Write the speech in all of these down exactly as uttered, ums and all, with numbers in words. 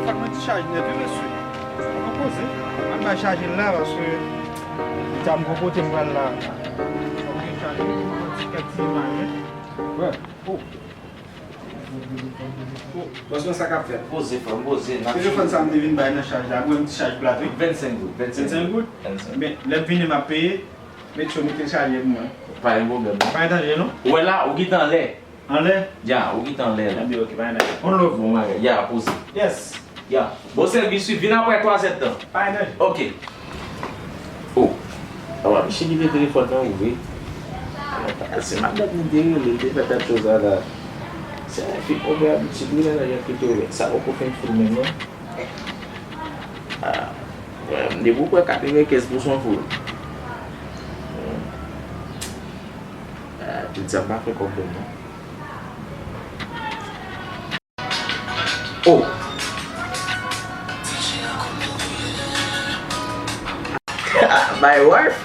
Fòk mwen ti chaj nèt, wi, mesye. An nou poze. An bay chaje l la, paske li ta m gon kote m pral la. Fòk gen chaje, m pran ti kèk ti imaj, wi. Wè. Oh. Oh, bòs mwen, sa k ap fèt? Poze, frè m, poze, n ap... Telefòn sa m te vin bay nan chaj la, mwen m ti chaj plat, wi. Vennsenk goud, vennsenk. Vennsenk goud? Vennsenk. Men, lè m vini, m ap peye. Met yo, mete l chaje pou mwen. Pa gen pwoblèm, non. Pa gen danje, non? Ou wè la, ou gentan anlè. Anlè? Ya, ou gentan anlè la. Anben, ok, pa gen danje. On love. Bon bagay, ya, poze. Yes. Ya. Bon sèvis, wi, vin apre twa zè tan. Pa gen danje. Ok. Oh. Awa, misye kite telefòn nan ouvri. Se madanm li te rele, li te fè tèt cho sa la. Se fi konpè abitid, wi, la, la, y ap kite ouvè. Sa poko fin foul menm, non. Ah, depi w pran katrevenkenz pousan foul. Ah, tout sa m pa fè kòb bon, non. Oh! My wife?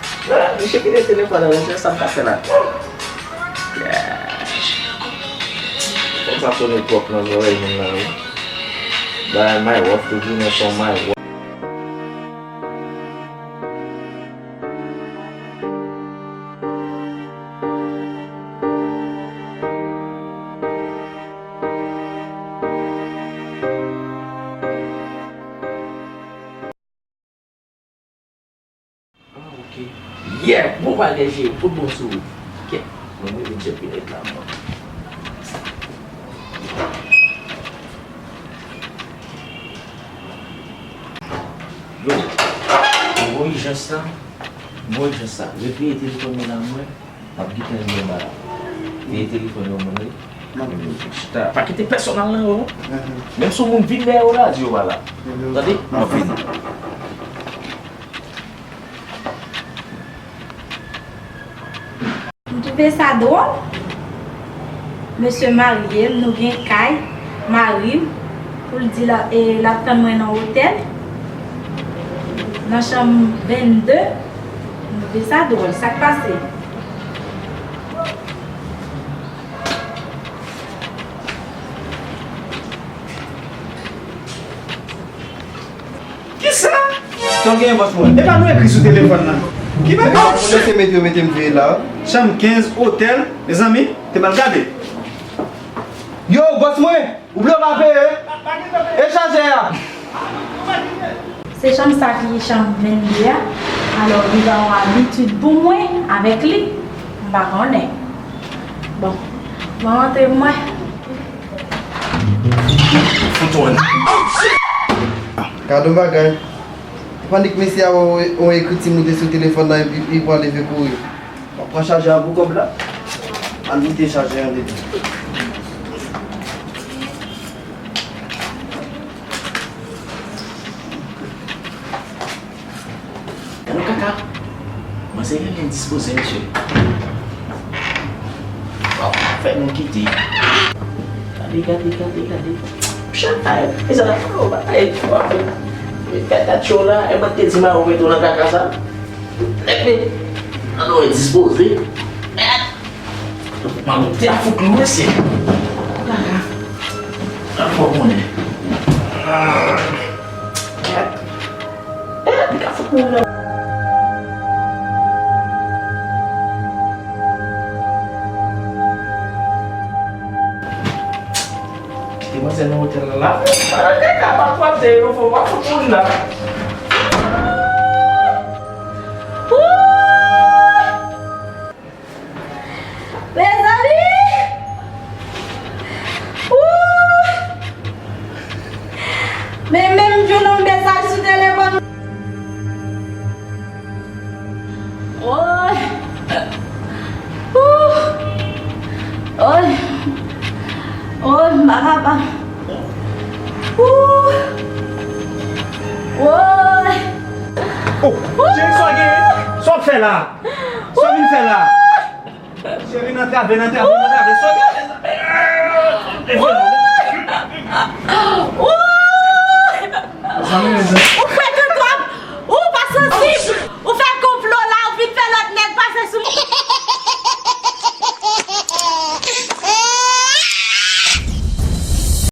Misye kite telefòn nan, misye sa m ta fè la. Yeah. Fòk sa sonnen twòp nan zòrèy moun nan, wi. Bay my wife, tout jounen son my wife. Ah, ok. Yeah, bon bagay, cheri. Tout bon sou ou. Kèt. Mwen, mwen vin tchèk pinèt la, mwen. Yo, gwo ijans la, gwo ijans la. Repeye telefòn mwen la, mwen. M ap gentan rive anba la. Peye telefòn yo, mwen, wi. Chita. Pa kite pèsonn al nan yo, non. Menm si yon moun vin dèyè yo la, di yo pa la. Tande? M ap vini. M twouve sa dwòl. Mesye marye m, nou gen kay, mari m, pou l di l a, e, l ap tann mwen nan otèl, nan chanm vennde. M twouve sa dwòl, sa k pase? Kisa? Sa w genyen, bòs mwen? E pa nou ekri sou telefòn nan. Ki bagay? Ou lese mete yo mete m veye la. Chanm kenz, otèl. Mezanmi, te mal gade. Yo, bòs mwen! Ou bliye w pa peye? E chajè a? Se chanm sa ki chanm vennde a. Alò, li va yon abitid pou mwen avèk li. M pa konnen. Bon, mwen rantre pou mwen. Fout ou an. Gad yon bagay. Pandan ke mesye a wè yon ekriti moute sou telefòn nan epi li pran leve kouri. Mwen pran chajè a pou kòb la. Al moute chajè a depi. Gade kaka. Manzè gen endispoze, mesye. Waw, fè nou kite. Gade, gade, gade, gade. Chay, e sa la, oh, bagay, waw. Gade dat cho la, e mwen te di ma ou mete w nan kaka sa. Epi, an nou endispoze. Malote a fout lou, mesye. Kaka. An fò konnen. Ah. Kèt. Eh, li ka fout moun nan. Kite manzè nan otèl la, la. Ala kaka pa kwaze yo, fò pa fout moun nan. Wouy! Mezanmi! Wouy! Men menm jou nan mesaj sou telefòn. Woy! Wouy! Woy! Woy, m pa kapab. Wouy! Woy! Oh, cheri, sa w genyen? Sa w ap fè la? Sa w vin fè la? Cheri, nan travè, nan travè, nan travè. Sa w genyen?